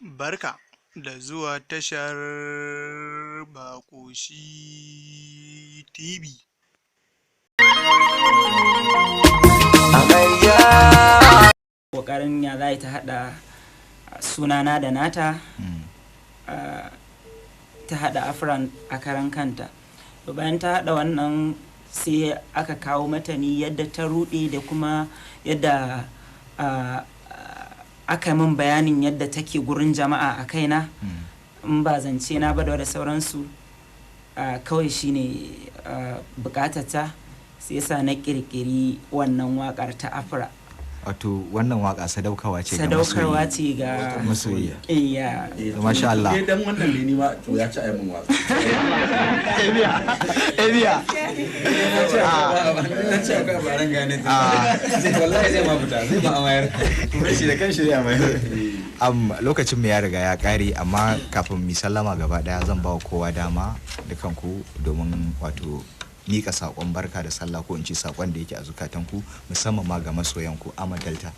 Barka da zuwa tashar Baƙoshi TV. Kokarin ya za ta hada sunana da nata, ta hada Afran a karan kanta. To, bayan ta hada wannan, sai aka kawo mata ni, yadda ta rude da kuma yadda aka min bayanin yadda take gurin jama'a a kaina, in ba zance na ba da sauransu. Kawai shine bukatata, sai yasa na kirkiri wannan wakar ta Afra. Wato wannan waka sadaukarwa ce ga Sadaukarwa masoyi. ce ga Masoyi. Iya. To, masha Allah. Eh, dan wannan ne ni ma to ya ci ayi mun waka. Ebiya. Na ce akwai abaran gane zai, wallahi zai ma fita, zai ma amayar. Shi da kanshi zai mai. Lokacin mu ya riga ya kare, amma kafin mu sallama gaba daya, zan ba wa kowa dama, dukan ku, domin wato mika sakon barka da sallah, ko in ce sakon da yake a zukatanku, musamman ma ga masoyan ku. Ahmad Delta.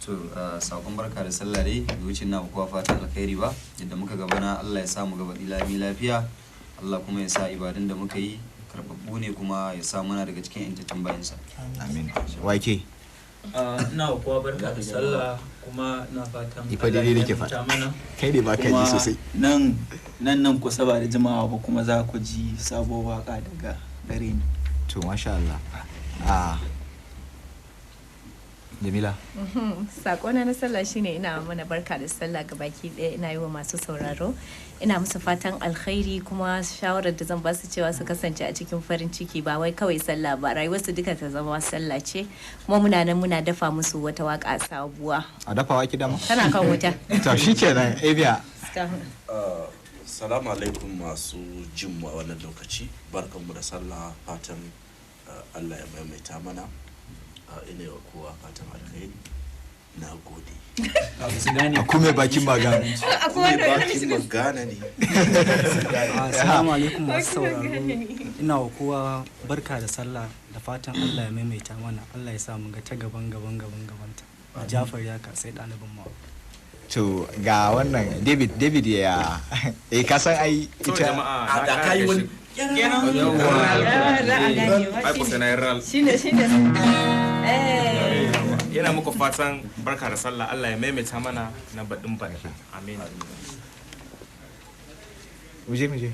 To, sakon barka da sallah dai bai wuce na kowa fatan alkhairi ba. Yadda muka gabana, Allah ya sa mu gaba lami lafiya, Allah kuma ya sa ibadun da muka yi karɓaɓɓu ne, kuma ya sa muna daga cikin yantattun bayansa. Amin. YK. Ina wa kowa barka da sallah, kuma ina fatan Ifa Allah daidai ya nake maimaita faɗa. mana. Kai ne ba ka ji Kuma sosai. Nan nan nan kusa ba da jimawa ba kuma za ku ji sabuwar waka daga gare ni. To, masha Allah. Ah, Jamila. Sakona na sallah shine ina mana barka da sallah ga baki ɗaya. Ina yi wa masu sauraro, ina musu fatan alkhairi, kuma shawarar da zan basu cewa su kasance a cikin farin ciki, ba wai kawai sallah ba, rayuwarsu duka ta zama sallah ce. Kuma muna nan muna dafa musu wata waka sabuwa. A dafawa ki dama. Tana kan wuta. To, shikenan, Ebiya. Salamu alaikum masu jin mu a wannan lokaci, barkanmu da sallah, fatan Allah ya maimaita mana. Ina yi wa kowa fatan alkhairi, na gode. A kume bakin magan. Mai bakin magana ne. Assalamu alaikum masu sauraro. Ina wa kowa barka da sallah da fatan Allah ya maimaita mana. Allah ya sa mu ga ta gaban gaban gaban gabanta. Jafar ya kasai ɗalibin mawa. To, ga wannan David, David ya eh, ka san ai To ita jama'a, A na da ƙara kayi wani Za a gane ba. Ai, kusa na yi ral. Shine shine eh. Yana muku fatan barka da sallah, Allah ya maimaita mana na baɗin baɗi. Amin. Muje, muje.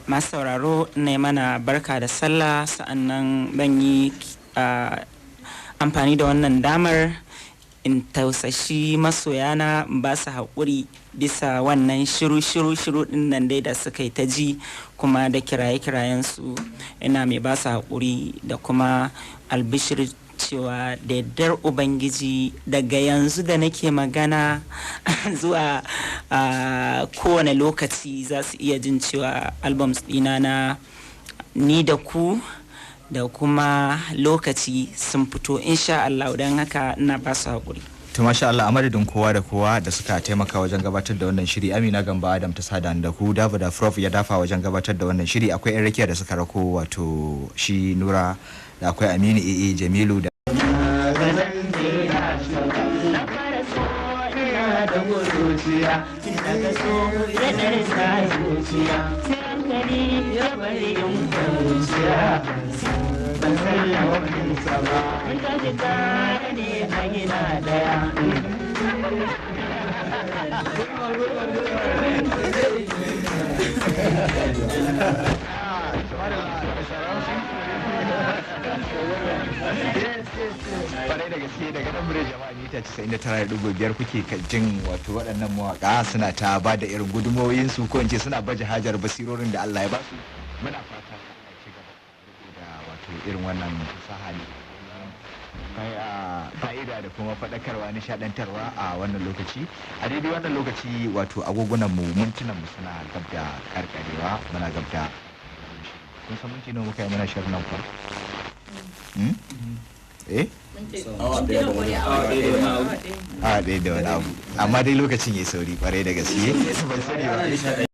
Masu sauraro, ne mana barka da sallah. Sa'annan ban yi amfani da wannan damar in tausashi masoyana, in ba su haƙuri bisa wannan shiru shiru shiru din nan dai da suka yi ta ji, kuma da kiraye-kirayen su. Ina mai ba su haƙuri da kuma albishir cewa da yardar Ubangiji, daga yanzu da nake magana zuwa kowane lokaci, za su iya jin cewa albums ɗina na Ni da Ku da kuma Lokaci sun fito, insha Allah. Don haka ina ba su haƙuri. To, masha Allah. A madadin kowa da kowa da suka taimaka wajen gabatar da wannan shiri, Amina Gamba Adam ta sada da ku, David da Prof ya dafa wajen gabatar da wannan shiri, akwai yan rakiya da suka rako wato shi Nura, da akwai Aminu AA Jamilu da Daga so ya ɗarsa zuciya, sai hankali ya bari yin kwanciya, ban san laifinsa ba, in ka ji tare ne a gida ɗaya. Kwarai da gaske, daga nan muryar jama'a mita 99.5 kuke jin wato waɗannan mawaƙa suna ta ba da irin gudunmawoyinsu, ko in ce suna baje hajar basirorin da Allah ya ba su. Muna fata Allah ya ci gaba da wato irin wannan fasaha ne fa'ida da kuma faɗakarwa, nishaɗantarwa a wannan lokaci. A daidai wannan lokaci, wato agogunan mu, mintunan mu suna gab da karkarewa. Muna gab da, kun san minti nawa muka yi muna shirin nan kuwa? Hmm? Eh, Awa ɗaya da wani abu. a ɗaya da wani abu, amma dai lokacin ya sauri kwarai da gaske. Ban sani ba.